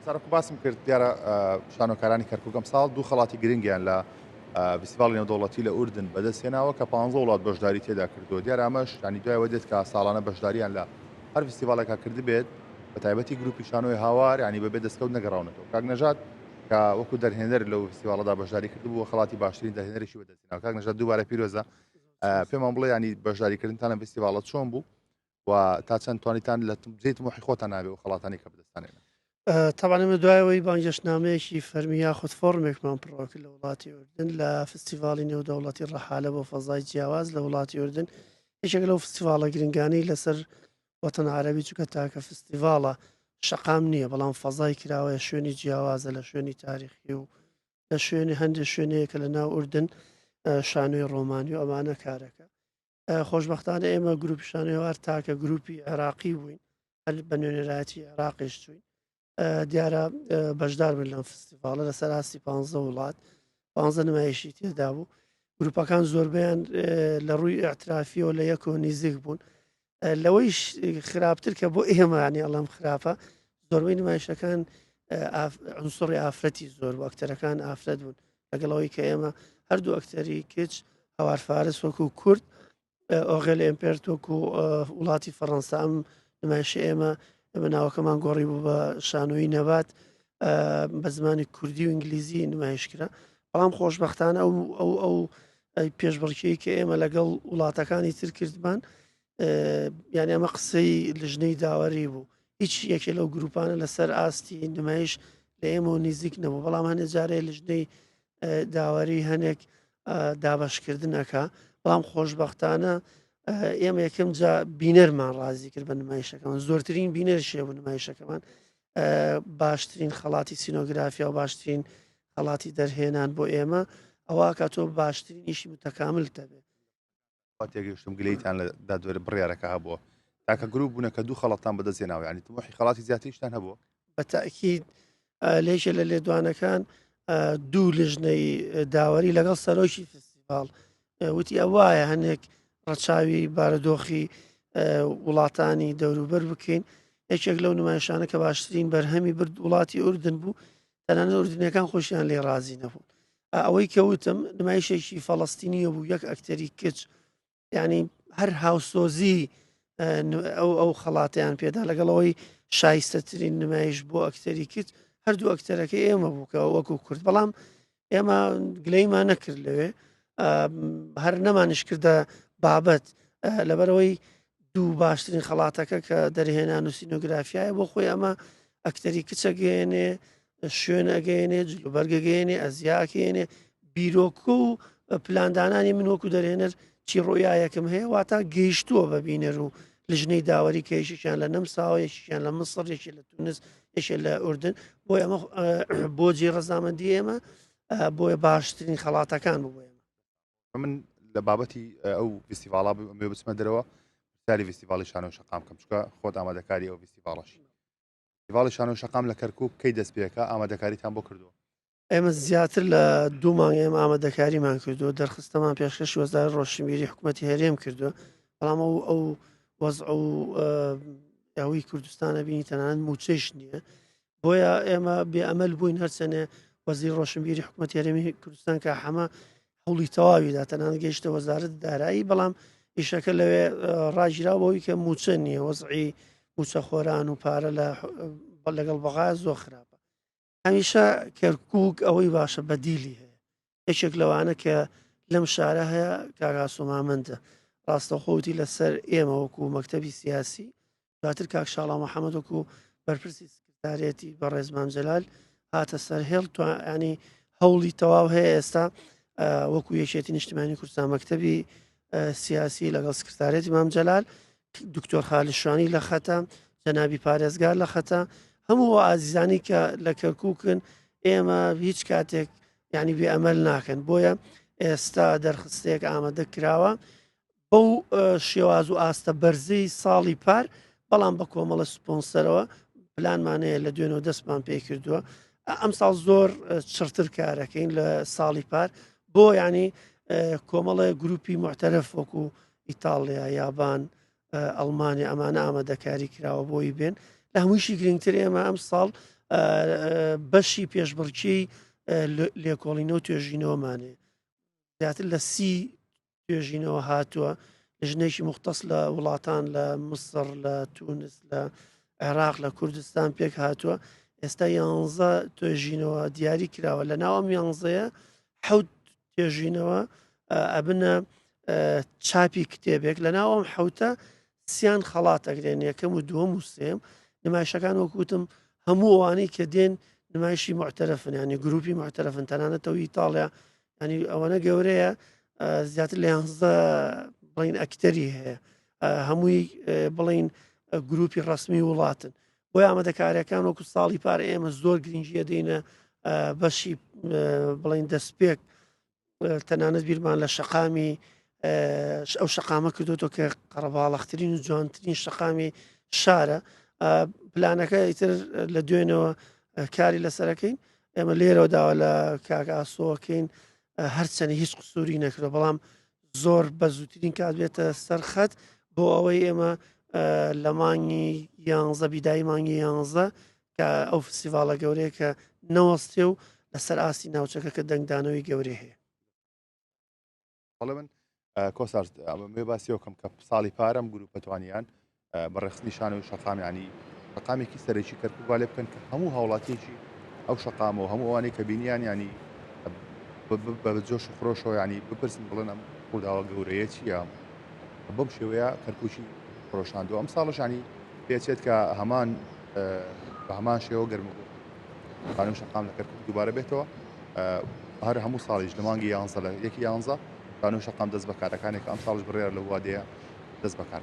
سارەکو باسم کرد دیارە شانۆکارانی کەرکوک ئەمساڵ دوو خەڵاتی گرنگیان لە فیستیڤاڵی نێودەوڵەتی لە ئوردن بەدەستهێناوە کە 15 وڵات بەشداری تێدا کردووە دیارە ئەمەش ینی دوایەوە دێت کە ساڵانە بەشداریان لە هەر فیستیڤاڵێکا کردبێت بە تایبەتی گروپی شانۆی هاوار ینی بەبێ دەستکەوت نەگەڕاونەتەوە کاک نەژاد کە وەکو دەرهێنەر لەو فیستیڤاڵەدا بەشداری کردبوو خەڵاتی باشترین دەرهێنەرێکی بەدەستهێناوە کاک نەژاد دووبارە پیرۆزە پێمان بڵێ ینی بەشداریکردنتان لە فیستیڤاڵە چۆن بوو و تا چەند توانیتان لە جێی تموحی خۆتان نابێ و خەڵاتانی کە بەدەستان هێنا؟ تەبعەن ئێمە دوای ئەوەی بانگهێشتنامەیەکی فەرمی یاخود فۆڕمێکمان پڕەوە کرد لە وڵاتی ئوردن لە فستیڤاڵی نێودەوڵەتی ڕەحالە بۆ فەزای جیاواز لە وڵاتی ئوردن یەکێک لەو فستیڤاڵە گرنگانەی لەسەر وەتەن عەرەبی چونکە تاکە فستیڤاڵە شەقام نییە بەڵام فەزای کراوەیە شوێنی جیاوازە لە شوێنی تاریخی و لە شوێنی هەندێک شوێنەیە کە لە ناو ئوردن شانۆی ڕۆمانی و ئەمانە کارەکە خۆشبەختانە ئێمە گروپی شانۆی تاکە گروپی عێراقی بووین هەر بە نوێنەرایەتی عێراقیش چوین دیارە بەشدار بن لەم فستیڤاڵە لەسەر ئاستی پ وڵات پ نمایشی تێدا بوو گروپەکان زۆربیان لە ڕووی اعترافیەوە لە یەکەوە نزیک بوون لەوەیش خراپتر کە بۆ ئێمانی ئەڵم خراپە زۆربەی نمایشەکان عنسڕی ئافرەتی زۆر بوو ئەکتەرەکان ئافرەت بوون لەگەڵەوەی کە ئێمە هەردوو ئەکتەری کچ هەوار فارس وەکو کورد ئۆغێل ئێمپێرت وەکو وڵاتی فەڕەنسا ئەم نمایشی ئێمە ئێمە ناوەکەمان گۆڕی بوو بە شانۆیی نەبات بە زمانی کوردی و ئینگلیزی نمایش کرا بەڵام خۆشببختانە ئەو ئەو ئەو پێشبڕکێی کە ئێمە لەگەڵ وڵاتەکانی تر کردمان یعنی ئەمە قسەی لژنەی داوەری بوو هیچ یەکێ لەو گروپانە لەسەر ئاستی نمایش لە ئێمە و نزیک نەبوو بەڵام هەنێ جارێ لژنەی داوەری هەنێک دابشکردنەکە بەڵام خۆشببختانە ئێمە یەکەم جا بینەرمان ڕازی کرد بە نمایشەکەمان زۆرترین بینەر شێ بوو نمایشەکەمان باشترین خەڵاتی سینۆگرافیا و باشترین خەڵاتی دەرهێنان بۆ ئێمە ئەوە کە تۆ باشترین ئیشی متەکامل دەبێت وا تێگەیشتم گلەیتان لە دادوەر بڕیارەکە هەبووە تاکە گروپ بوونە کە دوو خەڵاتان بەدەست هێناوە یعنی تموحی خەڵاتی زیاتریشتان هەبووە؟ بە تەئکید لە یەکێ لە لێدوانەکان دوو لژنەی داوەری لەگەڵ سەرۆکی فستیڤاڵ وتی ئەوایە هەنێک ڕەچاوی بارودۆخی وڵاتانی دەوروبەر بکەین یەکێک لەو نمایشانە کە باشترین بەرهەمی برد وڵاتی ئوردن بوو تەنانەت ئوردنیەکان خۆشیان لێ ڕازی نەبوون ئەوەی کە وتم نمایشێکی فەڵستینیە بوو یەک ئەکتەری کچ ینی هەر هاوسۆزی ئەو ئەو خەڵاتیان پێدا لەگەڵەوەی شایستەترین نمایش بۆ ئەکتەری کچ هەردوو ئەکتەرەکە ئێمە بوو کە وەکو کورد بەڵام ئێمە گلەیمان نەکرد لەوێ هەر نەمانش کردە بابەت لەبەرەوەی دوو باشترین خەڵاتەکە کە دەرهێنان و سینۆگرافیایە بۆ خۆی ئەمە ئەکتەری کچە گەێنێ شوێن ئەگەێنێ جلوبەرگە گەێنێ ئەزیاکەێنێ بیرۆکە و پلاندانانی من وەکو دەرهێنەر چی ڕۆیایەکم هەیە واتا گەیشتووە بە بینەر و لژنەی داوەری کە یەکێکیان لە نەمساوە یەکێکیان لە مسڕ یەکێ لە تونس یەکێ لە ئوردن بۆ ئەمە بۆ جێ ڕەزامەندی ئێمە بۆیە باشترین خەڵاتەکان بوو بۆ ئێمە من لە بابەتی ئەو فیستیڤاڵا بێ بچمە دەرەوە پرسیاری فیستیڤاڵی شانۆ شەقام کەم چکە خۆت ئامادەکاری ئەو فیستیڤاڵەشی فیستیڤاڵی شانۆ شەقام لە کەرکک کەی دەست پێکا ئامادەکاریتان بۆ کردووە؟ ئێمە زیاتر لە دوو مانگ ئێمە ئامادەکاریمان کردووە دەرخستەمان پێشکەشی وەزارەت ڕۆشنبیری حکوومەتی هەرێم کردووە بەڵام ئەو ئەو وەزع و ئەوی کوردستانە بینی تەنانەت موچەیش نییە بۆیە ئێمە بێ ئەمەل بووین هەرچەنێ وەزیر ڕۆشنبیری حکوومەت هەرێمی کوردستان کە حەمە هەوڵی تەواوی دا تەنانەت گەیشتە وەزارەت دارایی بەڵام ئیشەکە لەوێ ڕاگیرا بۆی کە موچە نییە وەزعی موچەخۆران و پارە لە لەگەڵ بەغا زۆر خراپە هەمیشە کەرکک ئەوەی باشە بەدیلی هەیە یەکێک لەوانە کە لەم شارە هەیە کاگاسۆمامەندە ڕاستەخۆوتی لەسەر ئێمە وەکو مەکتتەبی سیاسی دواتر کاک شاڵاو محەمەد وەکو بەرپرسی سکرتاریەتی بەڕێز مام جەلال هاتە سەر هێڵ ینی هەوڵی تەواو هەیە ئێستا وەکو یەکێتی نیشتمانی کوردستان مەکتەبی سیاسی لەگەڵ سکرتارێتی مام جەلال دکتۆر خالیشانی لە خەتە جەنابی پارێزگار لە خەتە هەموو ئازیزانی کە لە کەرکوکن ئێمە هیچ کاتێک ینی بێ ئەمەل ناکەن بۆیە ئێستا دەرخستێک ئامادە کراوە بەو شێواز و ئاستە بەرزەی ساڵی پار، بەڵام بە کۆمەڵە سپۆنسەرەوە پلانمان هەیە لە دوێنەوە دەستمان پێ کردووە ئەمساڵ زۆر چڕتر کارەکەین لە ساڵی پار بۆ ینی کۆمەڵە گروپی معتەرف وەکو ئیتاڵیا یابان ئەڵمانیا ئەمانە ئامادەکاری کراوە بۆی بێن لە هەمووشی گرنگتر ئێمە ئەم ساڵ بەشی پێشبڕکێی لێکۆڵینەوە توێژینەوەمانێ زیاتر لە 30 توێژینەوە هاتووە ژنێکی مختص لە وڵاتان لە مسڕ لە تونس لە عێراق لە کوردستان پێک هاتووە ئێستا یانزە توێژینەوە دیاری کراوە لە ناو ئەم یانزەیە حەوت توێژینەوە ئەبنە چاپی کتێبێک لە ناو ئەم حوتە سیان خەڵات ئەگرێن یەکەم و دووەم و سێم نمایشەکان وەکوتم هەموو ئەوانەی کە دێن نمایشی معتەرفن ینی گروپی معتەرفن تەنانەتەوە ئیتاڵیا ینی ئەوەنە گەورەیە زیاتر لە یانزە بڵین ئەکتەری هەیە هەمووی بڵین گروپی ڕسمی وڵاتن بۆی ئامادەکاریەکان وەکو ساڵی پار ئێمە زۆر گرنگیە دەینە بەشی بڵین دەستپێک تەنانەت بیرمان لە شەقامی ئەو شەقامە کردوتەوە کە قەرەباڵخترین و جوانترین شەقامی شارە پلانەکە ئیتر لە دوێنەوە کاری لەسەرەکەین ئێمە لێرەوە داوا لە کاک ئاسۆکەین هەرچەنی هیچ قسووری نەکرد بەڵام زۆر بە زووترین کات بێتە سەرخەت بۆ ئەوەی ئێمە لە مانگی یانزە بیدای مانگی یانزە کە ئەو فستیڤاڵە گەورەیە کە نەوەستێ و لەسەر ئاستی ناوچەکە کە دەنگدانەوەی گەورەی هەیە. بەڵێ من کۆسار ئەمەوێ باسی ئەو کەم کە ساڵی پارەم گروپە توانیان بە ڕێخستنی شانۆی شەقام ینی شەقامێکی سەرەکی کەرکوک وا لێ بکەن کە هەموو هاوڵاتیەکی ئەو شەقامە و هەموو ئەوانەی کە بینیان ینی بە جۆش و خرۆشەوە ینی بپرسن بڵێن ئەم ڕووداوە گەورەیە چییە بەم شێوەیە کەرکوکی خرۆشاندووە ئەم ساڵەشانی پێچێت کە هەمان بە هەمان شێوە گەرم و خانوو شەقام لە کەرکوک دووبارە بێتەوە هەر هەموو ساڵیش لە مانگی یانزە لە یەکی یانزە خانوو شەقام دەست بەکارەکانێک ئەم ساڵش بڕیار لە وادەیە دەست بەکار.